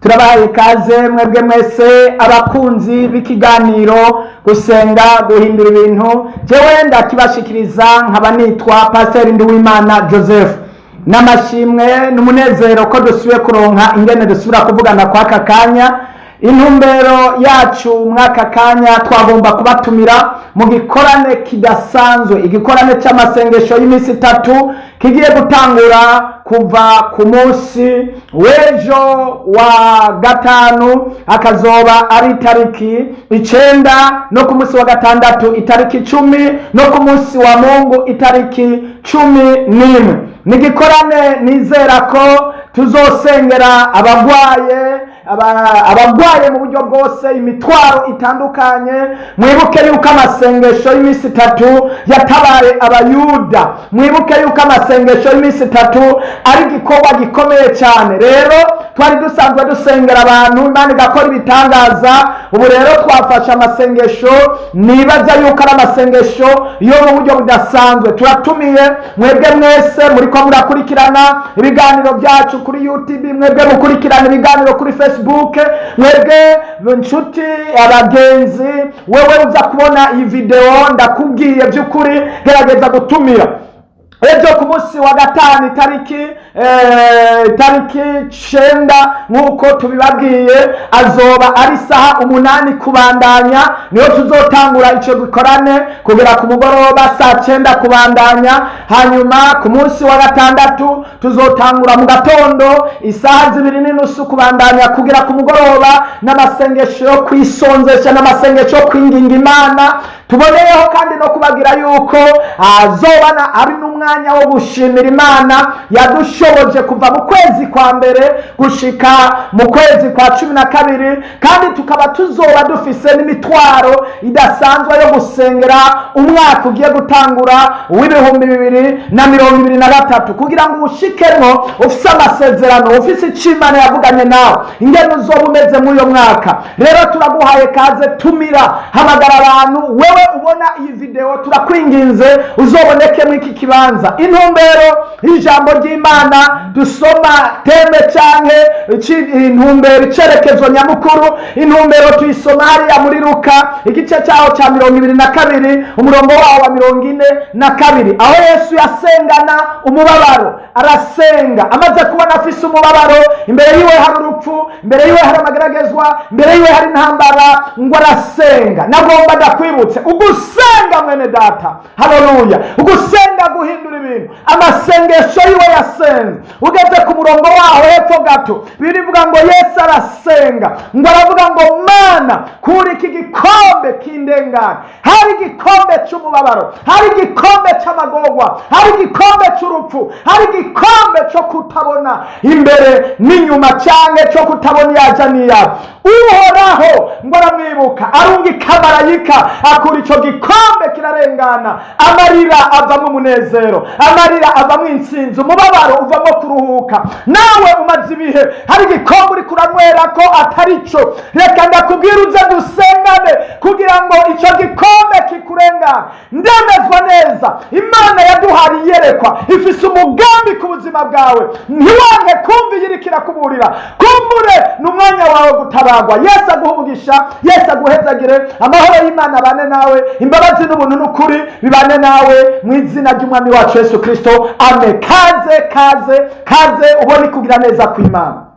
Turabahaye ikaze mwebwe mwese abakunzi b'ikiganiro Gusenga Guhindura Ibintu. Jewe ndakibashikiriza nkaba nitwa Pasiteri Nduwimana Joseph. N'amashimwe n'umunezero ko dusubiye kuronka ingene dusubira kuvugana kw'aka kanya. Intumbero yacu mw'aka kanya, twagomba kubatumira mu gikorane kidasanzwe, igikorane cy'amasengesho y'iminsi 3 kigiye gutangura kuva ku munsi w'ejo wa gatanu, akazoba ari itariki 9, no ku munsi wa gatandatu itariki 10, no ku munsi wa Mungu itariki 11. Ni igikorane nizera ko tuzosengera abagwaye, abagwaye mu buryo bwose, imitwaro itandukanye. Mwibuke yuko amasengesho y'iminsi 3 yatabaye Abayuda. Mwibuke yuko amasengesho y'iminsi 3 ari igikorwa gikomeye cyane. Rero twari dusanzwe dusengera abantu, Imana igakora ibitangaza. Ubu rero twafashe amasengesho, nibaza yuko ari amasengesho yo mu buryo budasanzwe. Turatumiye mwebwe mwese muriko murakurikirana ibiganiro byacu kuri YouTube, mwebwe mukurikirana ibiganiro kuri Facebook, mwebwe nshuti, abagenzi, wewe uza kubona iyi video, ndakubwiye by'ukuri gerageza gutumira. Ejo ku munsi wa gatanu itariki 9, nk'uko tubibabwiye, azoba ari saha 8 kubandanya, niyo tuzotangura ico gikorane kugera ku mugoroba saa 9 kubandanya. Hanyuma ku munsi wa gatandatu tuzotangura mu gatondo isaha zibiri n'inusu kubandanya kugera ku mugoroba, n'amasengesho yo kwisonzesha, n'amasengesho yo kwinginga Imana. Tuboneyeho kandi no kubagira yuko azobana ari n'umwanya wo gushimira Imana yadushoboje kuva mu kwezi kwa mbere gushika mu kwezi kwa 12, kandi tukaba tuzoba dufise n'imitwaro idasanzwe yo gusengera umwaka ugiye gutangura w'ibihumbi bibiri na mirongo ibiri na gatatu, kugira ngo uwushikemwo ufise amasezerano, ufise ico Imana yavuganye nawe, ingene uzoba umeze muri uyo mwaka. Rero turaguhaye kaze, tumira, hamagara abantu. Wewe ubona iyi video, turakwinginze uzoboneke muri iki kibanza. Intumbero y'ijambo ry'Imana dusoma, thème canke intumbero, icerekezo nyamukuru, intumbero tuyisoma hariya muri Luka igice cyaho cya 22, umurongo waho wa 42, aho Yesu yasengana umubabaro. Arasenga amaze kubona afise umubabaro, imbere yiwe hari urupfu, imbere yiwe hari amageragezwa, imbere yiwe hari intambara, ngo arasenga. Nagomba ndakwibutse ugusenga, mwene data, haleluya, ugusenga guhindura ibintu. Amasengesho yiwe yasenze, ugeze ku murongo waho hepfo gato, birivuga ngo Yesu arasenga, ngo aravuga ngo Mana, kuri iki gikombe kindengane. Hari igikombe cy'umubabaro, hari igikombe cy'amagorwa, hari igikombe cy'urupfu, hari igikombe cyo kutabona imbere n'inyuma, cyane cyo kutabona iyaja n'iyabo. Uhoraho ngo aramwibuka, arungika marayika, akura ico gikombe kirarengana. Amarira avamo umunezero, amarira avamo intsinzi, umubabaro uvamo kuruhuka. Nawe umaze ibihe hari igikombe uri kuranywera ko atari cyo, reka ndakubwira uze dusengane kugira ngo ico gikombe kikurengane. Ndemezwa neza Imana yaduhaye iyerekwa, ifise umugambi ku buzima bwawe. Ntiwanke kumva iyiriko irakuburira, kumbure ni umwanya wawe gutabagwa. Yesu aguhe umugisha, Yesu aguhezagire, amahoro y'Imana abane nawe, imbabazi n'ubuntu n'ukuri bibane nawe mu izina ry'Umwami wacu Yesu Kristo, amen. Kaze, kaze, kaze ubone kugira neza kw'Imana.